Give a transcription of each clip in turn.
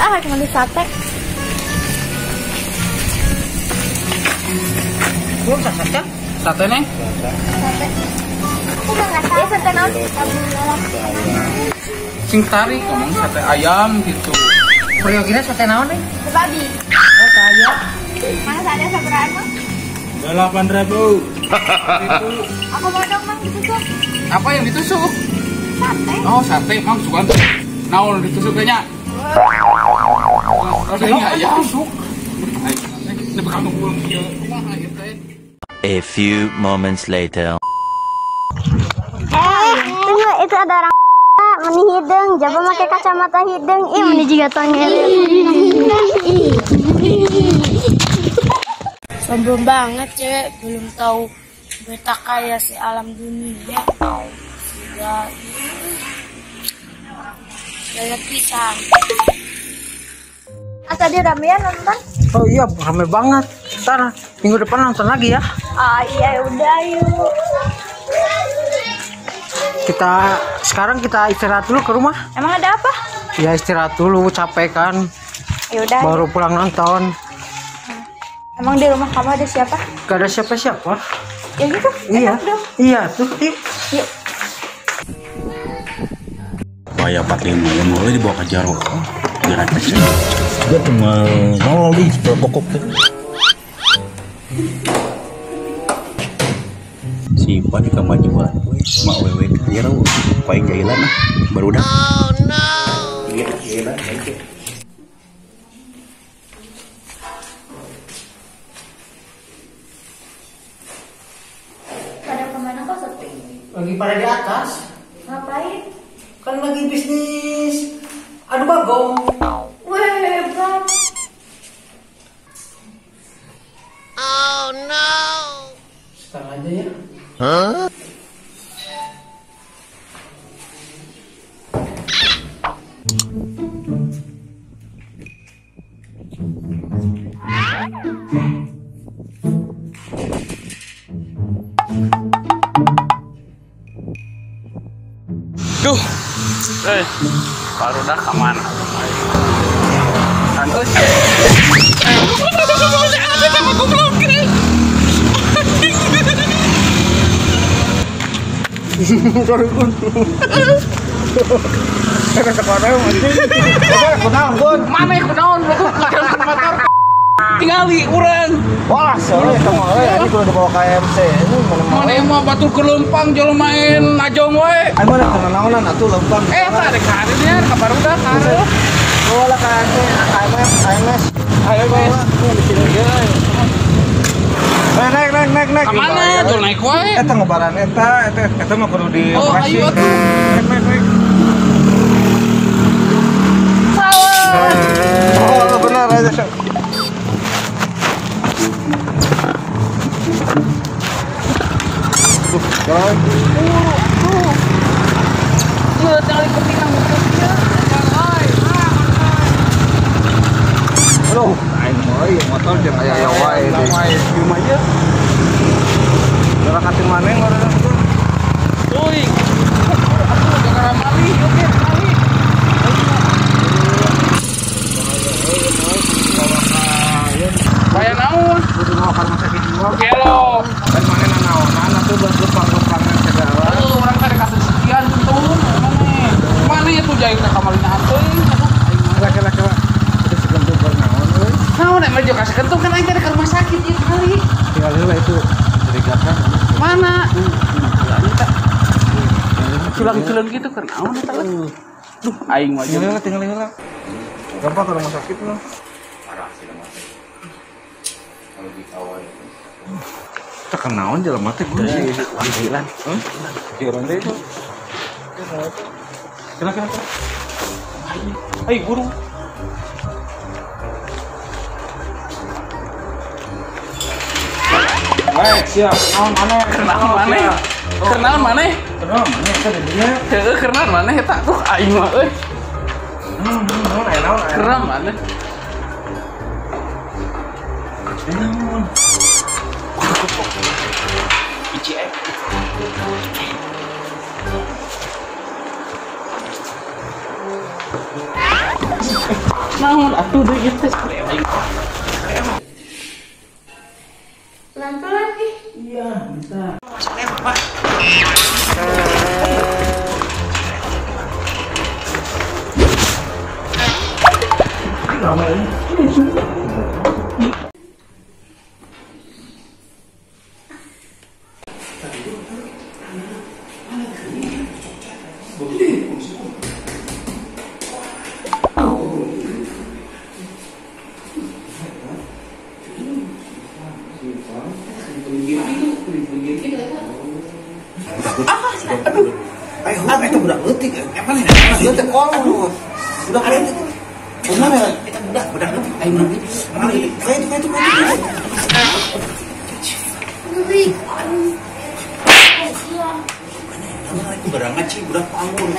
ah meuli sate. Belum sate? Sate nih? Sate. Aku mah enggak tahu sate naon. Sing tarik ngomong sate ayam gitu. Priogina sate naon nih? Babi. Oh, sate ayam. Mana sate sabaraha emang? 8.000. Aku mau dong Mang ditusuk. Apa yang ditusuk? Sate. Oh, sate Mang suka. Naon ditusuk kayaknya? Oh, kayaknya ayam tusuk. Ini bakal ngumpul kieu. Kumaha ieu teh? A few moments later. Tunggu, itu ada orang meni hidung, jaba make kacamata hidung, ih meni juga tongel. Sombong banget cewek, belum tahu beta kaya si alam dunia. Sudah gaya pisang. Tadi ramean nonton? Oh iya, rame banget. Ntar minggu depan nonton lagi ya. Ah iya udah yuk. Kita sekarang kita istirahat dulu ke rumah. Emang ada apa? Ya istirahat dulu, capek kan. Ya udah. Baru pulang nonton. Emang di rumah kamu ada siapa? Gak ada siapa-siapa. Ya gitu. Iya. Dong. Iya tuh. Yuk. Yuk. Paya 45 yang mulai dibawa ke Jaro. Jangan kecil. Dia cuma nol di pokok tuh. Si Ipan juga majuan, mak wewe kira paling jailan lah, baru dah. Oh no. Iya, jailan aja. Pada kemana kok sepi? Lagi pada di atas. Ngapain? Kan lagi bisnis adu bagong. Weh, hebat. Oh no. Sekarang aja ya. Huh? Duh, baru dah kemana? Santus. Mana kunaon motor tingali urang. Wah, soalnya eta mah euy anjing kudu dibawa ka MC. Mana mah batur ke leumpang jol main najong we. Aya mana kunaonan atuh leumpang. Eta rek harinya ka barudak hareup. Bawa lah ka MC, AMS, AMS. AMS di sini ge. Naik naik naik naik. Kamana tuh naik wae? Eta ngebaran eta, eta eta mah kudu di Oh, ayo atuh. Naik naik naik. Salah. Oh, benar aja. Jalan. Tuh. Ieu tali ketinggalan motornya. Aduh, aing mah ieu motor jeung aya-aya wae deh. Ieu mah ieu. Orang hati mana yang orang itu? Woi, aku jangan mali, oke, mali. Kayak naon? Kudu bawa ke rumah sakit jiwa. Gelo. Dan mana naonan atuh berlupang-lupangan segala. Aduh, orang kan kasus sekian tuh, mana? Mana itu jahit ka kamarina teuing. Laki-laki itu si kentung bernaon euy. Naon emang juga kasih kentung kan aing teh ke rumah sakit ieu kali. Tinggal heula itu curigakan. Mana? Culang-culang gitu kan naon eta euy. Duh, aing mah tinggal heula, tinggal heula. Gampang ke rumah sakit mah. Parah sih rumah sakit. Kalau dikawal itu. Terkenaon jelema teh gue sih. Panggilan. Hah? Panggilan teh itu. Kira-kira. Ayo guru. Baik, siap. Kenaon maneh? Kenaon maneh? Kenaon maneh? Kenaon maneh eta didinya? Heeh, kenaon maneh eta? Tuh aing mah euy. Naon aya naon aya. Kenaon maneh? Naon? ICF. Naon atuh deui ieu teh. Pelan-pelan ih. Iya, bisa. Aduh, itu budak leutik. Emang leutik kolot. Budak leutik. Kumaha ya? Eta budak leutik. Ayo menang. Kayak itu. Aku barang ngaci budak panggung.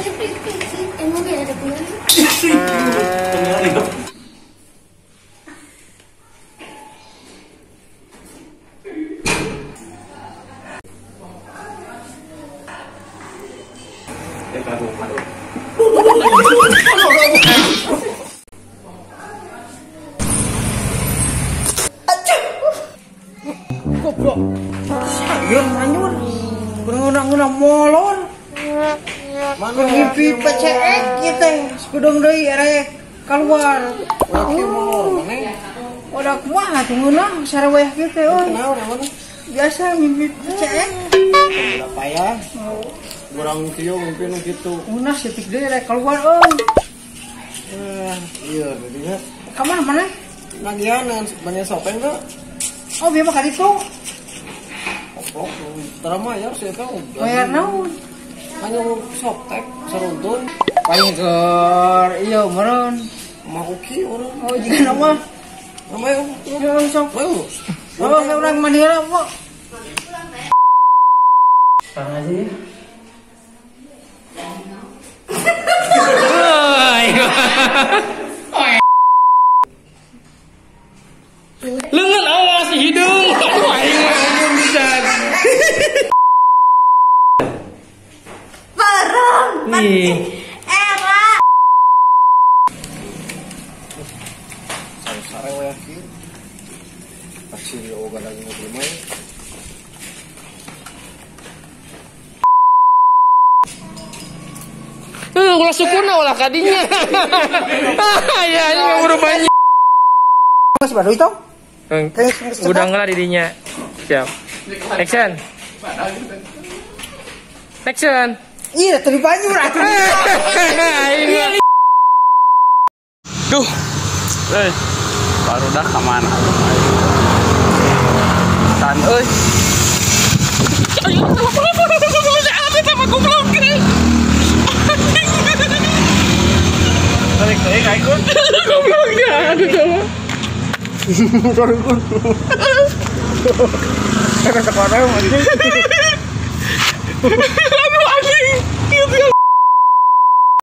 Emang gak ada pulang. Goblok. Sayur manyur. Nguna-nguna molor. Mana mimpi PCX ieu teh, kudung deui erek keluar. Udah kumaha tuh ngeunah sareweh kieu teh euy. Biasa mimpi PCX. Udah payah. Urang kieu mimpi nu kitu. Ngeunah seutik deui erek keluar euy. Iya, jadinya. Ka mana maneh? Nagihan banyak sopeng tuh. Oh, bieu mah ka ditu. Goblok, tara mayar sih eta. Bayar naon? Hanya soptek saruntun. Paling keur ieu meureun. Mah uki urang. Oh, jiga nama. Nama ieu sok. Ayo. Oh, urang mandi heula, Po. Sekarang aja ya. Lengan awas hidung. Aduh aing mah hidung bisa. Bareng. Era. Sare we kieu. Taksi oga lagi mobil mah. Ulah sukuna ulah kadinya. Ya ini ngurus banyak. Mas baru itu? Udah ngelah didinya. Siap. Action. Action. Iya, tadi banyu atuh. Duh. Baru dah ka mana? Tan euy. Tarik tarik ikut. Gobloknya aduh coba. Sorry kun. Kata sekolah anjing. Aduh.